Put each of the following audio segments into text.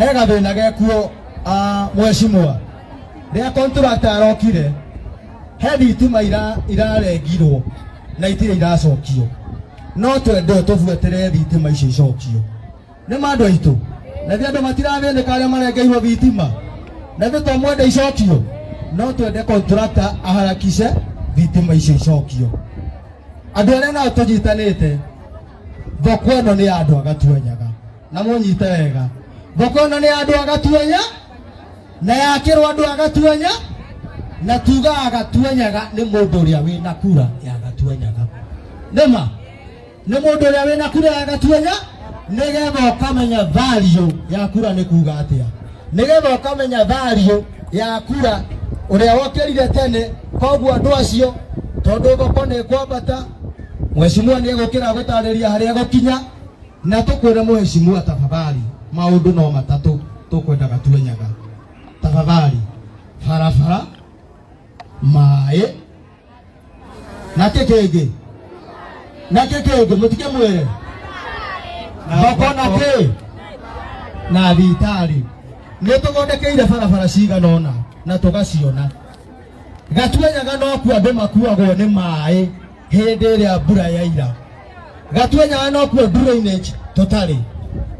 He gathĩna gekuo, mheshimiwa, rĩrĩa contractor arokire, he thitima irarengirwo na itirĩ iracokio. No twende ũtũbuatĩre thitima icio icokio. Nĩ ma andũ aitũ, na ithuĩ andũ matirathĩnĩka arĩa marengeirwo thitima, na ithuĩ to mwende icokio. No twende contractor aharakishe thitima icio icokio. Andũ arĩa nao tũnyitanĩte, thoko ĩno nĩ ya andũ a Gatuanyaga, na mũnyite wega, thoko ĩno nĩ ya andũ a Gatuanya na yakĩrwo andũ a Gatuanya, na tugaga Gatuanyaga nĩ mũndũ ũrĩa wĩna kura ya Gatuanyaga. Nĩma nĩ mũndũ ũrĩa wĩna kura ya Gatuanya, nĩgetha ũkamenya value ya kura nĩ kuga atĩa, nĩgetha ũkamenya value ya kura ũrĩa wokĩrire tene. Koguo andũ acio, tondũ thoko nĩ kwambata, mheshimiwa nĩ egũkĩra gũtarĩria harĩa egũkinya, na tũkwĩre mheshimiwa, tafadhali, maũndũ no matatũ tũkwenda Gatuanyaga. Tafadhali, barabara, maĩ na kĩ kĩngĩ, na kĩ kĩngĩ, mũtige mwĩre thoko na kĩ na thibitarĩ. Nĩ tũthondekeire barabara cigana ũna na tũgaciona. Gatuanyaga nokuo andũ makuagwo nĩ maĩ hĩndĩ ĩrĩa mbura yaira. Gatuanyaga nokuo drainage tũtarĩ.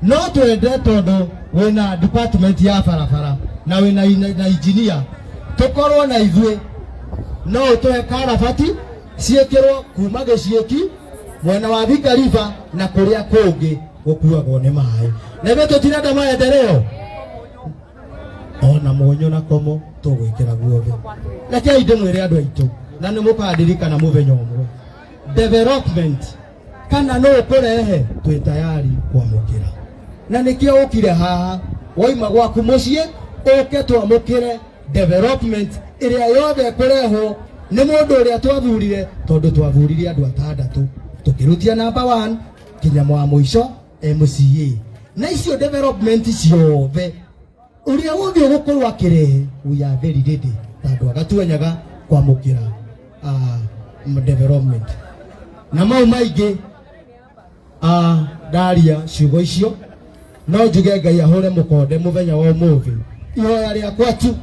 No twende, tondũ wĩna department ya barabara na wĩna na engineer, tũkorwo na ithuĩ no ũtũhe karabati ciĩkĩrwo kuma gĩciĩki mwena wa Thika River na kũrĩa kũngĩ gũkuagwo nĩ maĩ. Na ithuĩ tũtirenda maendeleo ona mũnyũ na komo tũgwĩkĩra guothe. Rekei ndĩmwĩre andũ aitũ, na nĩ mũkandirikana mũthenya ũmwe, development kana nũ ũkũrehe, twĩ tayari kwamũkĩra. Na nĩkĩo ũkire haha, waima gwaku mũciĩ ũke twamũkĩre development ĩrĩa yothe ĩkũrehwo nĩ mũndũ ũrĩa twathurire, tondũ twathurire andũ atandatũ, tũkĩrutia number 1 kinya mwa mũico MCA. Na icio development ciothe ũrĩa wothe ũgũkorwo akĩrehe, we are very ready ta andũ a Gatuanyaga kwamũkĩra development na mau maingĩ. Ndaria ciugo icio, no njuge Ngai ahũre mũkonde mũthenya wa ũmũthĩ. Ihoya rĩakwa tu,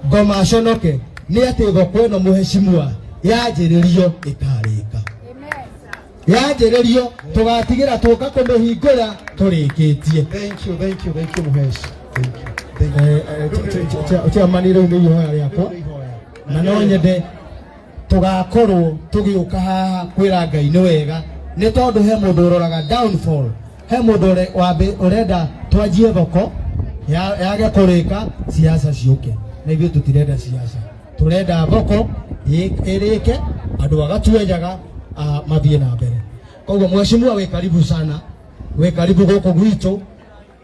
ngoma aconoke, nĩ atĩ thoko ĩno, mũhecimua, yanjĩrĩrio ĩkarĩka. Yanjĩrĩrio tũgatigĩra tũka kũmĩhingũra tũrĩkĩtie. Thank you, thank you, thank you, Muhesh. Thank you. Thank you. Chairman, rĩu nĩ ihoya rĩakwa, na no nyende tũgakorwo tũgĩũka haha kwĩra Ngai nĩ wega, nĩ tondũ he mũndũ ũroraga downfall, he mũndũ ũrenda twanjie thoko yage kũrĩka, siasa ciũke, na ithuĩ tũtirenda siasa. Tũrenda thoko ĩrĩke, andũ a Gatuanyaga mathiĩ na mbere. Koguo mheshimiwa, wĩ karibu sana, wĩ karibu gũkũ gwitũ,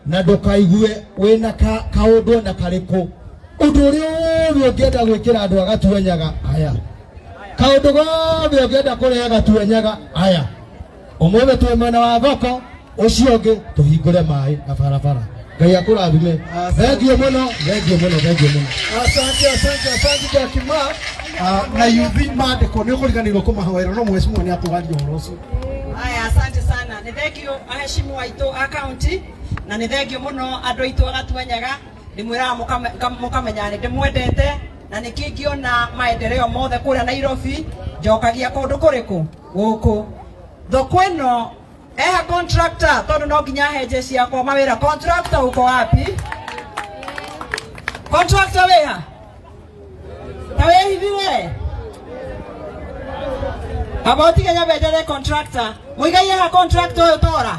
na ndũkaigue wĩna kaũndũ ona karĩkũ, ũndũ ũrĩa wothe ũngĩenda gwĩkĩra andũ a Gatuanyaga. Aya, kaũndũ gothe ũngĩenda kũrehe Gatuanyaga, aya, ũmũthĩ twĩ mwena wa thoko, ũcio ũngĩ tũhingũre maĩ na barabara. Ngai akũrathime. Thengiũ mũno, thengiũ mũno, thengiũ mũno. Asante, asante, asante Jakima. Na yuthi mandĩko nĩ ũkũriganĩirwo kũmahoera, no mheshimiwa nĩ akũgaria ũhoro ũcio. Haya, asante sana. Nĩ thengio aheshimu aitũ a county, na nĩ thengio mũno andũ aitũ a Gatuanyaga. Ndĩmwĩraga mũkamenya nĩ ndĩmwendete, na nĩkĩo ingĩona maendeleo mothe kũrĩa Nairobi njokagia kũndũ kũrĩkũ gũkũ. Thoko ĩno eha contractor, tondũ no nginya he jeshi yakwa mawĩra. Contractor, uko wapi? Contractor, wĩha ta wĩhithire aba ũtige nyabendere. Contractor Muigai eha? Contractor ũyũ tora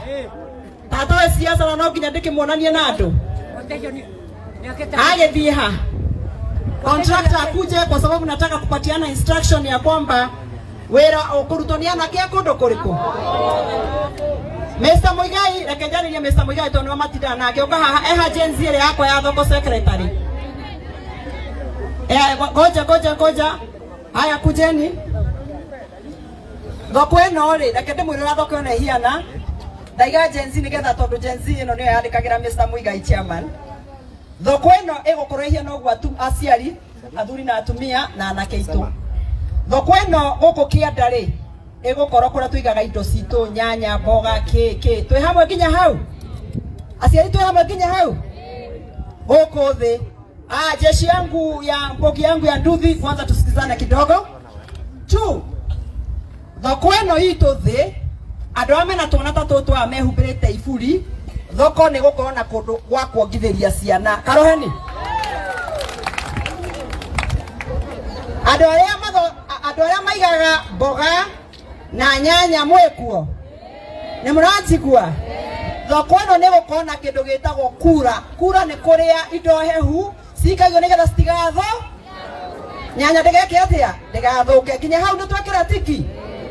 tatoe siasa, na no nginya ndĩkĩmuonanie na andũ agĩthiĩ ha. Contractor akuje, kwa sababu nataka kupatiana instruction ya kwamba wĩra ũkũrutwo nĩ anake a kũndũ kũrĩkũ. Mr. Muigai, reke njarĩrie Mr. Muigai tondũ nĩwe matindaga nake. Ũka haha, eha Gen Z ĩrĩa yakwa ya thoko secretary. Eh, ngoja, ngoja, ngoja. Haya, kujeni. Thoko ĩno rĩ, reke ndĩmwĩre ũrĩa thoko ĩno ĩhiana. Ndaiga Gen Z nĩgetha, tondũ Gen Z ĩno nĩyo yandĩkagĩra Mr. Muigai chairman. Thoko ĩno ĩgũkorwo ĩhiana ũguo, aciari, athuri na atumia na anake aitũ. Thoko ĩno gũkũ kĩanda rĩ, ĩgũkorwo kũrĩa tũigaga indo citũ, nyanya, mboga, kĩ kĩ. Twĩ hamwe nginya hau, aciari? Twĩ hamwe nginya hau? Gũkũ thĩ. Ah, jeshi yangu ya mbogi yangu ya nduthi, kwanza tusikizane kidogo. Two, thoko ĩno itũ thĩ, andũ arĩa mena twana ta tũtũ aya mehumbĩrĩte iburi, thoko nĩ gũkorwo na kũndũ gwa kuongithĩria ciana. Karoheni. Andũ arĩa matho andũ arĩa maigaga mboga na nyanya mwĩkuo nĩ mũranjigua. Thoko ĩno nĩ gũkorwo na kĩndũ gĩtagwo kura. Kura nĩ kũrĩa indo hehu cikagio nĩgetha citigatho nyanya ndĩgeke atĩa, ndĩgathũke. Nginya hau nĩ twekĩra tiki.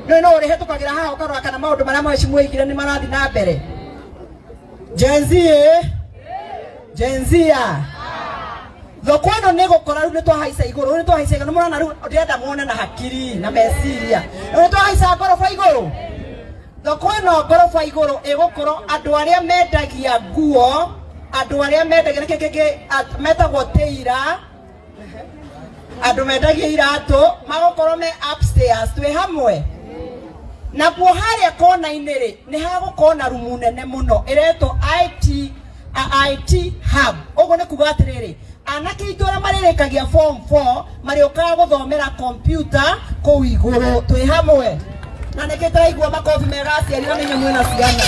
Nĩ no ũrĩhĩtũkagĩra haha ũkarora kana maũndũ marĩa mheshimiwa oigire nĩ marathiĩ na mbere. Gen Z ĩ? Gen Z ya thoko ĩno nĩ gũkora rĩu nĩ twahaica igũrũ, rĩu nĩ twahaica igũrũ, nĩ mũrona rĩu ndĩrenda muone na hakiri na meciria, rĩu nĩ twahaica ngoroba igũrũ. Thoko ĩno ngoroba igũrũ ĩgũkorwo andũ arĩa mendagia nguo, andũ arĩa mendagia nĩkĩ kĩngĩ metagwo teira, andũ mendagia iratũ magũkorwo me upstairs twĩ hamwe. Nakuo harĩa kona-inĩ rĩ, nĩ hagũkorwo na rumu nene mũno ĩretwo IT, IT hub. Ũguo nĩ kuga atĩrĩrĩ, anake aitũ arĩa marĩrĩkagia form 4 marĩũkaga gũthomera kompyuta kũu igũrũ twĩ hamwe. Na nĩkĩ tũraigua makobi mega aciari na nĩ mwĩna ciana.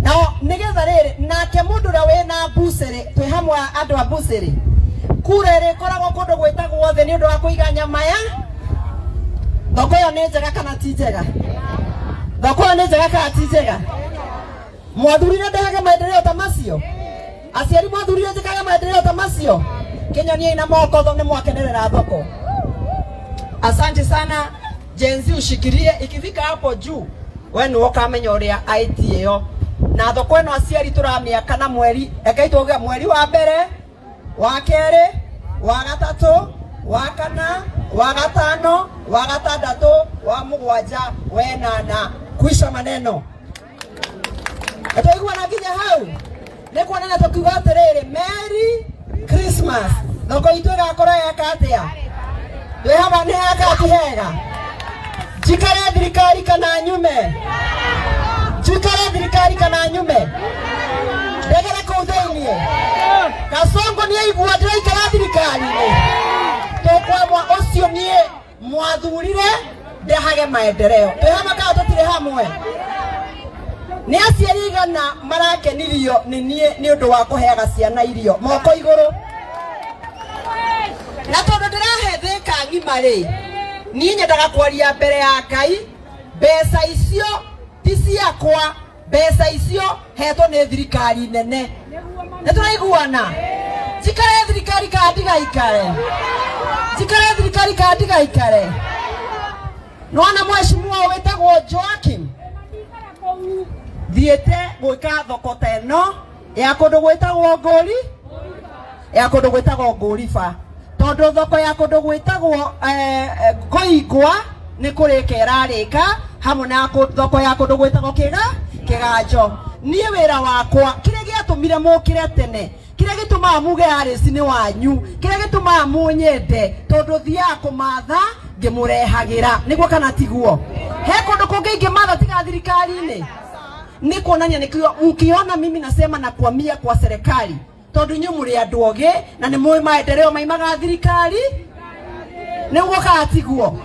Nao nĩgetha rĩrĩ, nake mũndũ ũrĩa wĩna mbucĩrĩ, twĩ hamwe andũ a mbucĩrĩ, kura ĩrĩkoragwo kũndũ gwĩtagwo thĩ nĩ ũndũ wa kũiga nyama ya thoko ĩyo. Nĩ njega kana ti njega? Thoko ĩyo nĩ njega kana ti njega? Mwathurire ndehage maendeleo ta macio? Aciari, mwathurire njĩkage maendeleo ta macio? Kĩnyoniei na moko tho nĩ mwakenerera thoko. Asante sana Gen Z, ushikirie ikifika hapo juu we nĩwe ũkamenya ũrĩa IT ĩyo na thoko ĩno. Aciari, tũramĩaka na mweri, rekei tuge mweri wa mbere, wa kerĩ, wa gatatũ, wa kana, wa gatano, wa gatandatũ, wa mũgwanja, wenana. Kuisha maneno. Twaiguana nginya hau? Nĩ kuonania tũkiuga atĩrĩrĩ, Merry Christmas. Thoko itũ ĩgakorwo yeka atĩa? Twĩ hamwe? Nĩ heka ti hega? Njikare thirikari kana nyume? Njikare thirikari kana nyume? Ndegere kũu thĩiniĩ. Kasongo nĩ aigua ndĩraikara thirikari-inĩ. Tũkwamwa ũcio niĩ mwathurire ndehage maendeleo. Twĩ hamwe kana tũtirĩ hamwe? Nĩ aciari igana marakenirio nĩ niĩ nĩ ũndũ wa kũheaga ciana irio? Moko igũrũ. Na tondũ ndĩrahe thĩka ng'ima rĩ, niĩ nyendaga kwaria mbere ya Ngai, mbeca icio ti ciakwa, mbeca icio hetwo nĩ thirikari nene. Nĩ tũraiguana? Njikare thirikari kana ndigaikare? Njikare thirikari kana ndigaikare? Nĩwona mheshimiwa wĩtagwo Joakim thiĩte gwĩka thoko ta ĩno ya kũndũ gwĩtagwo Ngũri, ya kũndũ gwĩtagwo Ngũriba, tondũ thoko ya kũndũ gwĩtagwo Ngoingwa nĩ kũrĩka ĩrarĩka hamwe na thoko ya kũndũ gwĩtagwo Kĩga Kĩganjo. Niĩ wĩra wakwa, kĩrĩa gĩatũmire mũkĩre tene, kĩrĩa gĩtũmaga muge Alice nĩ wanyu, kĩrĩa gĩtũmaga mũnyende, tondũ thiaga kũmatha ngĩmũrehagĩra. Nĩguo kana tiguo? He kũndũ kũngĩ ingĩmatha tiga thirikari-inĩ? Nĩ kuonania nĩkĩo mkiona mimi nasema na kuamia kwa serikali, tondũ inyuĩ mũrĩ andũ ogĩ na nĩ mũĩ maendeleo maimaga thirikari. Nĩguo kana tiguo?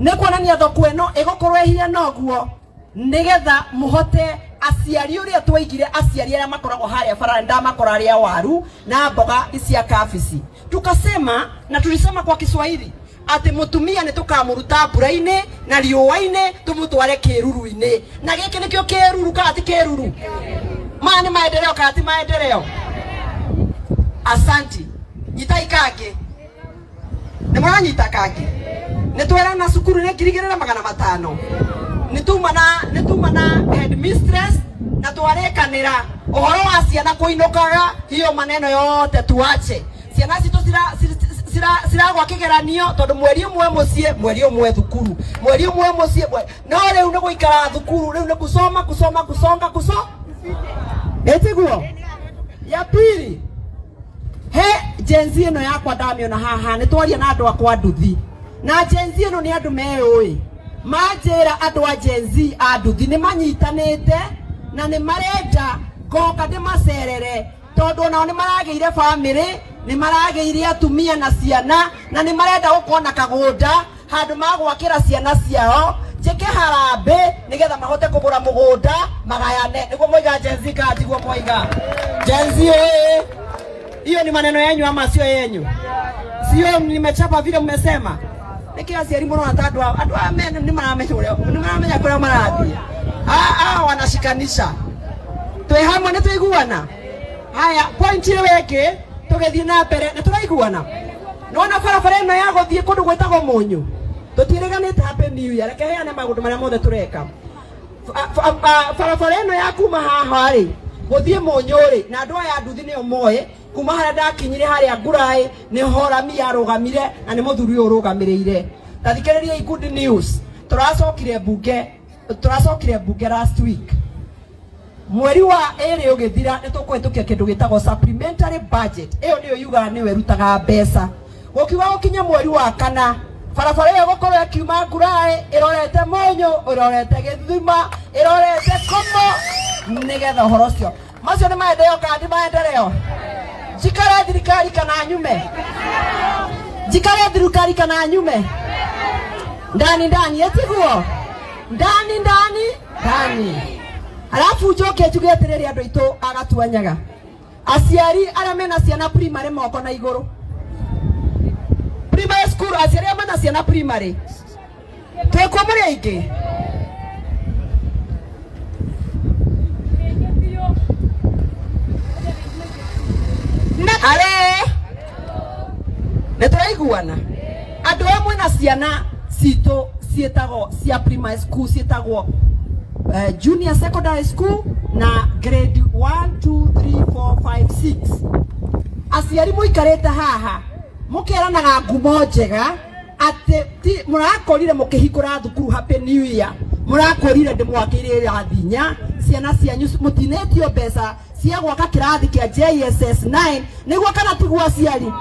Nĩ kuonania thoko ĩno ĩgũkorwo ĩhiana ũguo nĩgetha mũhote aciari ũrĩa twaigire, aciari arĩa makoragwo harĩa bara ndamakora arĩa waru na mboga cia kabici, tukasema na tulisema kwa Kiswahili atĩ mũtumia nĩ tũkamũruta mbura-inĩ na riũa-inĩ tũmũtware kĩruru-inĩ. Na gĩkĩ nĩkĩo kĩruru kana ti kĩruru? Maya nĩ maendeleo kana ti maendeleo? Asanti. Nyitai kangĩ. Nĩ mũranyita kangĩ? Nĩ twerana cukuru nĩ 2500. Nĩ tuma na headmistress na twarĩkanĩra ũhoro wa ciana kũinũkaga. Hiyo maneno yote tuache. Ciana citũ ciragwa kĩgeranio tondũ mweri ũmwe mũciĩ, mweri ũmwe thukuru, mweri ũmwe mũciĩ, no rĩu nĩ gũikara thukuru, rĩu nĩ kusoma, kusoma, kusonga, kuso ĩtiguo. Ya pili, he Gen Z ĩno yakwa ndamĩona haha, nĩ twaria na andũ akwa nduthi, na Gen Z ĩno nĩ andũ meyũĩ. Manjĩra andũ a Gen Z a nduthi nĩ manyitanĩte na nĩ marenda. Ngoka ndĩmacerere tondũ onao nĩ maragĩire bamĩrĩ, nĩ maragĩire atumia na ciana, na nĩ marenda gũkorwo na kagũnda handũ magwakĩra ciana ciao, njĩke harambĩ nĩgetha mahote kũgũra mũgũnda magayane. Nĩguo mwaiga Gen Z kana tiguo mwaiga? Gen Z oye! Hiyo ni maneno yenyu ama sio yenyu? Sio nimechapa vile mmesema? Nĩkĩ aciari mũrona ta andũ aya andũ aya mene nĩ maramenya ũrĩa nĩ maramenya kũrĩa marathiĩ. Ah, ah, wanashikanisha. Twĩ hamwe nĩ tũiguana. Haya, point ĩyo ĩngĩ tũgĩthiĩ na mbere nĩ tũraiguana. Nĩwona barabara ĩno ya gũthiĩ kũndũ gwĩtagwo Mũnyũ, tũtiĩrĩganĩte. Happy New Year. Reke heane maũndũ marĩa mothe tũreka. Barabara ĩno ya kuma haha rĩ gũthiĩ Mũnyũ rĩ, na andũ aya nduthi nĩo moĩ, kuma harĩa ndakinyire harĩa nguraĩ nĩho rami yarũgamire na nĩ mũthuri ũyũ ũrũgamĩrĩire. Ta thikĩrĩriai good news. Tũracokire mbunge, tũracokire mbunge last week mweri wa ĩrĩ ũgĩthira, nĩ tũkũhĩtũkia kĩndũ gĩtagwo supplementary budget. Ĩyo nĩyo yugaga nĩyo ĩrutaga mbeca. Gũkiuga gũkinye mweri wa kana, barabara ĩyo ĩgũkorwo ĩkiuma nguraĩ ĩrorete Mũnyũ, ĩrorete Gĩthima, ĩrorete Komo, nĩgetha ũhoro ũcio macio nĩ maendeleo kana ti maendeleo? Njikare thirikari kana nyume? Njikare thirikari kana nyume? Ndani ndani, ĩtiguo ndani ndani ndani. Alafu njoke njuge atĩrĩrĩ, andũ aitũ agatuanyaga, aciari arĩa mena ciana primary, moko na igũrũ. Primary school, aciari arĩa mena ciana primary, twĩkuo mũrĩ aingĩ. Are nĩ tũraiguana? Andũ arĩa mwĩna ciana citũ ciĩtagwo cia primary school, ciĩtagwo junior secondary school na grade 1 2 3 4 5 6, aciari mũikarĩte haha mũkeranaga ngumo njega atĩ ti mũrakorire mũkĩhingũra thukuru. Happy New Year. Mũrakorire ndĩmwakĩire irathi inya, ciana cianyu mũtinĩtio mbeca cia gwaka kĩrathi kĩa JSS 9. Nĩguo kana tiguo, aciari?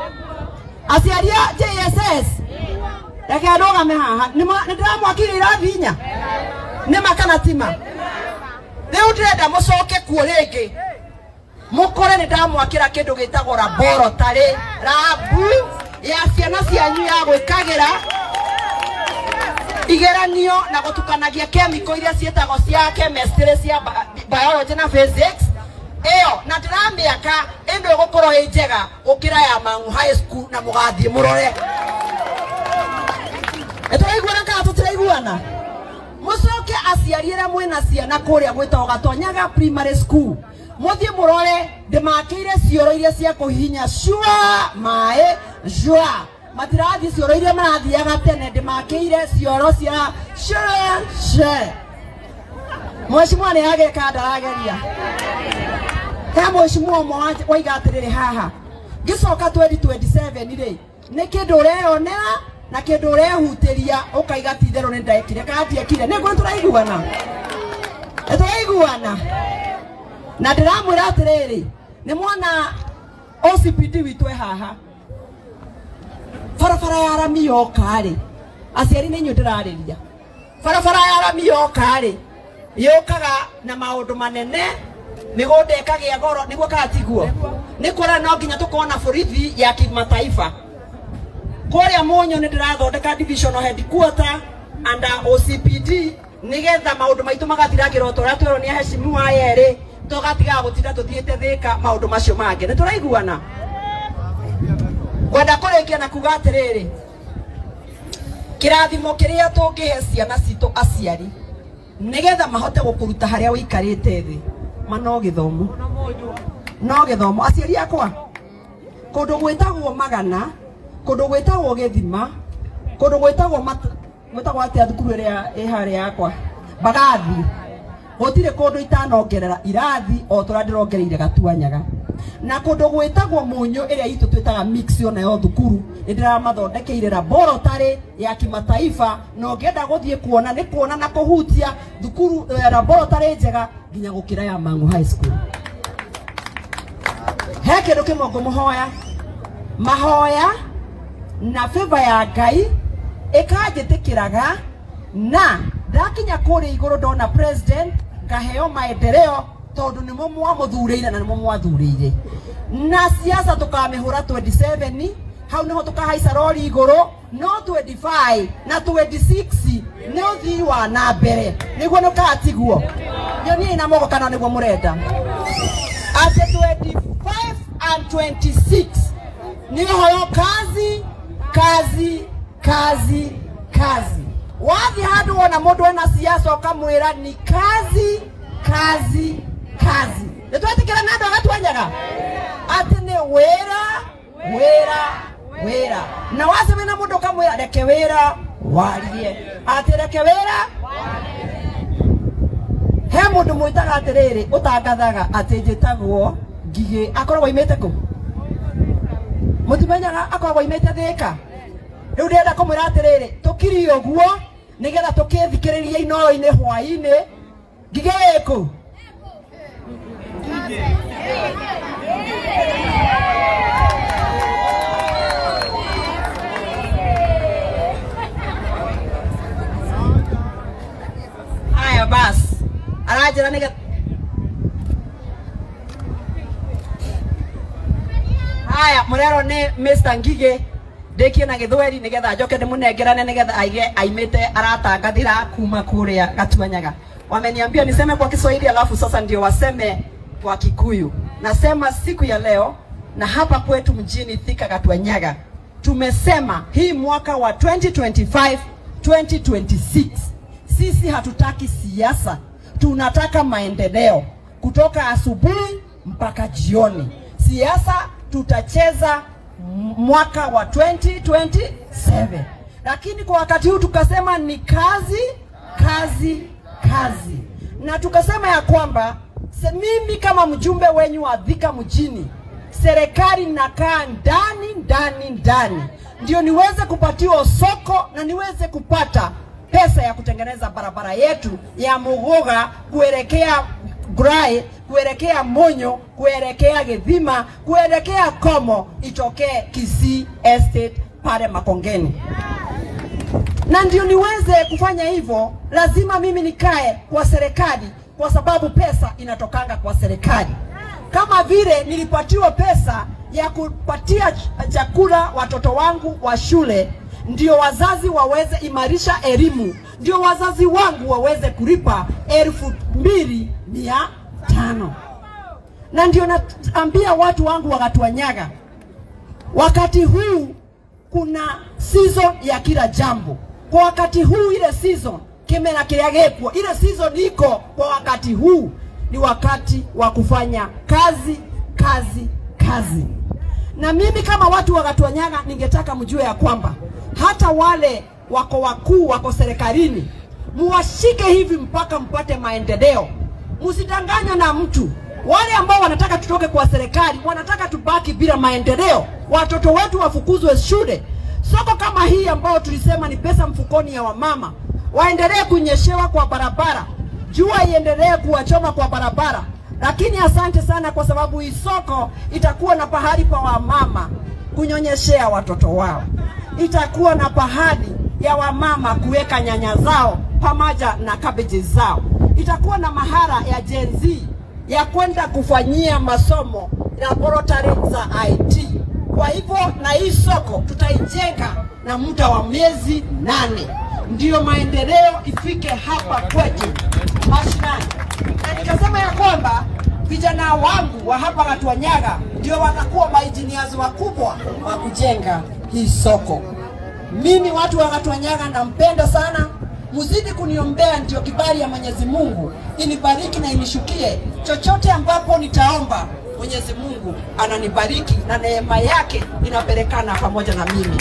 Aciari a JSS, reke ndũgame haha. Nĩ ndĩramwakĩire irathi inya, nĩma kana tima? Rĩu ndĩrenda mũcoke kuo rĩngĩ mũkore nĩ ndamwakĩra kĩndũ gĩtagwo laboratory, lab ya ciana cianyu ya gwĩkagĩra igeranio na gũtukanagia chemical iria ciĩtagwo cia chemistry, cia biology na physics ĩyo, na ndĩramĩaka ĩno ĩgũkorwo ĩ njega gũkĩra ya Mang'u High School, na mũgathiĩ mũrore. Nĩ tũraiguana kana tũtiraiguana? Mũcoke aciari arĩa mwĩna ciana kũrĩa gwĩtagwo Gatonyaga Primary School, mũthiĩ mũrore ndĩmakĩire cioro iria cia kũhihinya cua maĩ cua, matirathiĩ cioro iria marathiaga tene, ndĩmakĩire cioro cia cua ce. Mheshimiwa nĩ ageka ndarageria. He mheshimiwa ũmwe waiga atĩrĩrĩ haha, ngĩcoka 2027 rĩ, nĩ kĩndũ ũreyonera na kĩndũ ũrehutĩria ũkaiga ti itherũ nĩ ndekire kana ndiekire. Nĩguo tũraiguana, nĩ tũraiguana. Na ndĩramwĩra atĩrĩrĩ, nĩ mwana OCPD witũ e haha, barabara ya rami yoka rĩ, aciari nĩ inyuĩ ndĩrarĩria, barabara ya rami yoka rĩ, yũkaga na maũndũ manene, mĩgũnda ĩkagĩa goro. Nĩguo kana tiguo? Nĩ kuona no nginya tũkorwo na borithi ya kimataifa kũrĩa Mũnyũ. Nĩ ndĩrathondeka divisional headquarter under OCPD nigetha maũndũ maitũ magathiragĩra o ta ũrĩa twerwo nĩ aheshimiwa aya erĩ, tũgatigaga gũtinda tũthiĩte Thĩka maũndũ macio mangĩ. Nĩ tũraiguana? Kwenda kũrĩkia na kuga atĩrĩrĩ, kĩrathimo kĩrĩa tũngĩhe ciana citũ, aciari, nigetha mahote gũkũruta harĩa ũikarĩte thĩ, ma no gĩthomo, no gĩthomo. Aciari akwa, kũndũ gwĩtagwo Magana, kũndũ gwĩtagwo Gĩthima, kũndũ gwĩtagwo gwĩtagwo atĩa thukuru ĩrĩa ĩ harĩa yakwa, Mbagathi, gũtirĩ kũndũ itanongerera irathi o tũrĩa ndĩrongereire Gatuanyaga, na kũndũ gwĩtagwo Mũnyũ ĩrĩa itũ twĩtaga mix, onayo thukuru nĩ ndĩramathondekeire laboratory ya kimataifa, na ũngĩenda gũthiĩ kuona nĩ kuona na kũhutia thukuru, laboratory njega nginya gũkĩra ya Mang'u High School. He kĩndũ kĩmwe ngũmũhoya, mahoya na favor ya Ngai ĩkanjĩtĩkĩraga, na ndakinya kũrĩa igũrũ ndona president ngaheo maendeleo. Tondu nimo mwamuthurĩire na nimo mwathurĩire. Na siasa tukamĩhũra 27 hau niho tukahaica rori igũrũ, no 25 na 26 nĩ ũthii wa na mbere. Nĩguo nĩkatiguo nyoniai na moko kana nĩguo mũrenda. Atĩ 25 and 26 nĩ ũhoro kazi kazi kazi kazi. Wathiĩ handũ wona mũndũ ena siasa ũkamwĩra ni kazi kazi kazi. Nĩ twetĩkĩra na andũ agatwanyaga atĩ nĩ wĩra wĩra wĩra. Na wacemania na mũndũ ũkamwĩra reke wĩra warie, atĩ reke wĩra. He mũndũ mwĩtaga atĩrĩrĩ ũtangathaga atĩ njĩtagwo Ngigĩ, akoragwo aimĩte kũ? Mũtimenyaga akoragwo aimĩte Thĩka. Rĩu ndĩrenda kũmwĩra atĩrĩrĩ, tũkirie ũguo nĩgetha tũkĩthikĩrĩrie Inooro-inĩ hwaĩ-inĩ. Ngigĩ ĩkũ? Haya basi, aranjĩra nĩgetha haya mũrerwo nĩ Mr. Ngigĩ ndĩkie na gĩthweri nĩgetha njoke ndĩmũnengerane nĩgetha aige aimĩte aratangathĩra kuma kũrĩa Gatuanyaga. Wameniambia niseme kwa Kiswahili alafu sasa ndio waseme kwa Kikuyu. Nasema siku ya leo na hapa kwetu mjini Thika Gatuanyaga tumesema hii mwaka wa 2025 2026 sisi hatutaki siasa, tunataka maendeleo kutoka asubuhi mpaka jioni. Siasa tutacheza mwaka wa 2027, lakini kwa wakati huu tukasema ni kazi kazi kazi, na tukasema ya kwamba mimi kama mjumbe wenyu wa Thika mjini, serikali nakaa ndani ndani ndani ndio niweze kupatiwa soko na niweze kupata pesa ya kutengeneza barabara yetu ya Muguga kuelekea Grai, kuelekea Munyo, kuelekea Githima, kuelekea Komo, itokee Kisii Estate pale Makongeni. Na ndio niweze kufanya hivyo, lazima mimi nikae kwa serikali, kwa sababu pesa inatokanga kwa serikali. Kama vile nilipatiwa pesa ya kupatia chakula watoto wangu wa shule, ndio wazazi waweze imarisha elimu, ndio wazazi wangu waweze kulipa 2500. Na ndio naambia watu wangu wa Gatuanyaga, wakati huu kuna season ya kila jambo. Kwa wakati huu ile season kimera kiria gikuo, ile season iko kwa wakati huu ni wakati wa kufanya kazi kazi kazi. Na mimi kama watu wa Gatuanyaga ningetaka mjue ya kwamba hata wale wako wakuu wako serikalini muwashike hivi mpaka mpate maendeleo. Msidanganywe na mtu. Wale ambao wanataka tutoke kwa serikali wanataka tubaki bila maendeleo, watoto wetu wafukuzwe shule. Soko kama hii ambao tulisema ni pesa mfukoni ya wamama, waendelee kunyeshewa kwa barabara, jua iendelee kuwachoma kwa barabara. Lakini asante sana kwa sababu hii soko itakuwa na pahali pa wamama kunyonyeshea watoto wao, itakuwa na pahali ya wamama kuweka nyanya zao pamoja na cabbage zao, itakuwa na mahara ya Gen Z ya kwenda kufanyia masomo laboratory za IT. Kwa hivyo na hii soko tutaijenga na muda wa miezi 8 ndio maendeleo ifike hapa kwetu mashinani. Na nikasema ya kwamba vijana wangu wa hapa Gatuanyaga ndio watakuwa maengineers wakubwa wa kujenga hii soko. Mimi watu wa Gatuanyaga nampenda sana, mzidi kuniombea ndio kibali ya Mwenyezi Mungu inibariki na inishukie. Chochote ambapo nitaomba Mwenyezi Mungu ananibariki na neema yake inapelekana pamoja na mimi.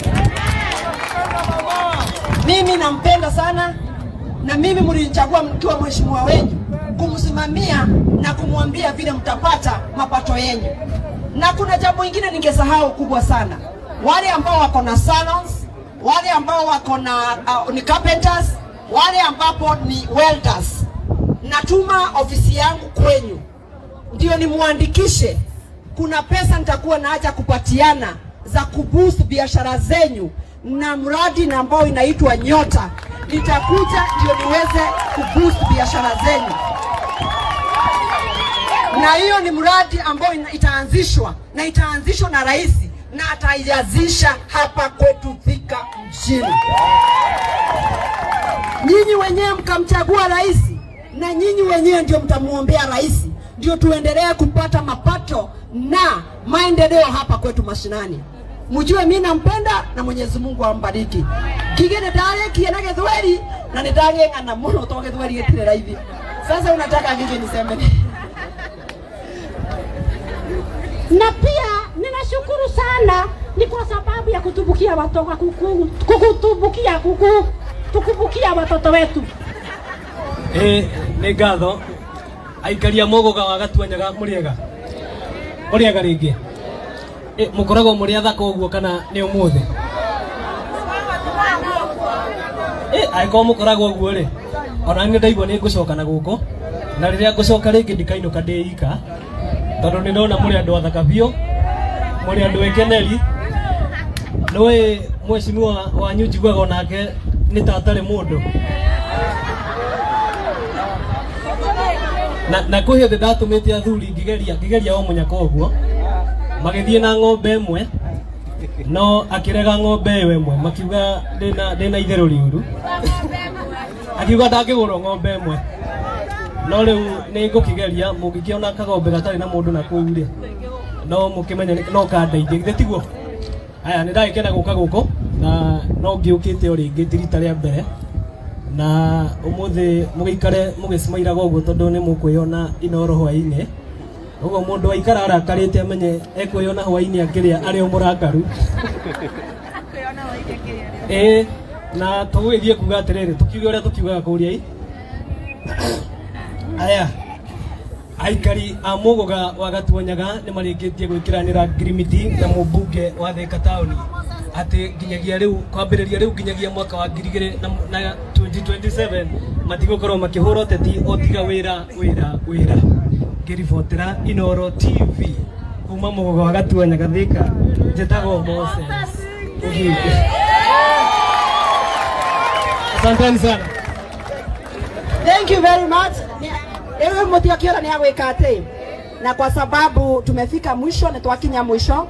Mimi nampenda sana, na mimi mlinichagua mkiwa mheshimiwa wenyu kumsimamia na kumwambia vile mtapata mapato yenyu. Na kuna jambo lingine ningesahau kubwa sana, wale ambao wako na salons, wale ambao wako na ni carpenters, wale ambapo ni welders, natuma ofisi yangu kwenyu ndio nimuandikishe. Kuna pesa nitakuwa na haja kupatiana za kuboost biashara zenyu na mradi na ambao inaitwa Nyota, nitakuja ndio niweze kuboost biashara zenyu. Na hiyo ni mradi ambao itaanzishwa na itaanzishwa na rais na ataianzisha hapa kwetu Thika mjini. Nyinyi wenyewe mkamchagua rais na nyinyi wenyewe ndio mtamuombea rais, ndio tuendelee kupata mapato na maendeleo hapa kwetu mashinani. Mjue mimi nampenda na Mwenyezi Mungu ambariki. Kige nĩ na gĩthweri na nĩ ndagĩng'ana mũno to gĩthweri gĩtirĩ raithi. Sasa unataka ngige niseme nini? Na pia ninashukuru sana ni kwa sababu ya kutumbukia watoto kukutumbukia kutukumbukia watoto wetu. Nĩ ngatho aikaria Mũgũga wa Gatuanyaga mũrĩega mũrĩega rĩngĩ. Mũkoragwo mũrĩ athaka ũguo kana nĩ ũmũthĩ? Angĩkorwo mũkoragwo ũguo rĩ, ona niĩ ndaigua nĩ ngũcoka na gũkũ, na rĩrĩa ngũcoka rĩngĩ ndikainũka ndĩ ika, tondũ nĩ ndona mũrĩ andũ athaka biũ, mũrĩ andũ ekeneri. Nĩũĩ mheshimiwa wanyu njiguaga onake nĩ ta atarĩ mũndũ. Na kwĩ hĩndĩ ndatũmĩte athuri ngĩgeria o mũnyaka ũguo, magĩthiĩ na ng'ombe ĩmwe, no akĩrega ng'ombe ĩyo ĩmwe, makiuga ndĩna itherũ rĩũru, akiuga ndangĩgũrwo ng'ombe ĩmwe. No rĩu nĩ ngũkĩgeria, mũngĩkĩona kagombe gatarĩ na mũndũ na kũu rĩ, no mũkĩmenye no kandeithie, githĩ tiguo? Aya, nĩ ndagĩkena gũka gũkũ na no ngĩũkĩte o rĩngĩ ti rita rĩa mbere, na ũmũthĩ mũgĩikare mũgĩcimairaga ũguo tondũ nĩ mũkwĩona Inooro hwaĩ-inĩ. Ũguo mũndũ aikara arakarĩte amenye ekwĩona hwaĩ-inĩ akĩrĩa arĩ o mũrakaru. Na tũgũgĩthiĩ kuga atĩrĩrĩ, tũkiuge ũrĩa tũkiugaga kũrĩa i. Aya, aikari a Mũgũga wa Gatuanyaga nĩ marĩkĩtie gwĩkĩranĩra ngirimiti na mũmbunge wa Thika taũni atĩ nginyagia rĩu, kwambĩrĩria rĩu nginyagia mwaka wa ngiri igĩrĩ na 2027 matigũkorwo makĩhũra ũteti o tiga wĩra wĩra wĩra. Ngĩribotera Inooro TV kuma Mũgũga wa Gatuanyaga Thika, njĩtagwo Moses Mũgigi. Asanteni sana. Thank you very much. Rĩu mũtiakĩona nĩ agwĩka atĩ, na kwa sababu tumefika mwisho, nĩ twakinya mwisho.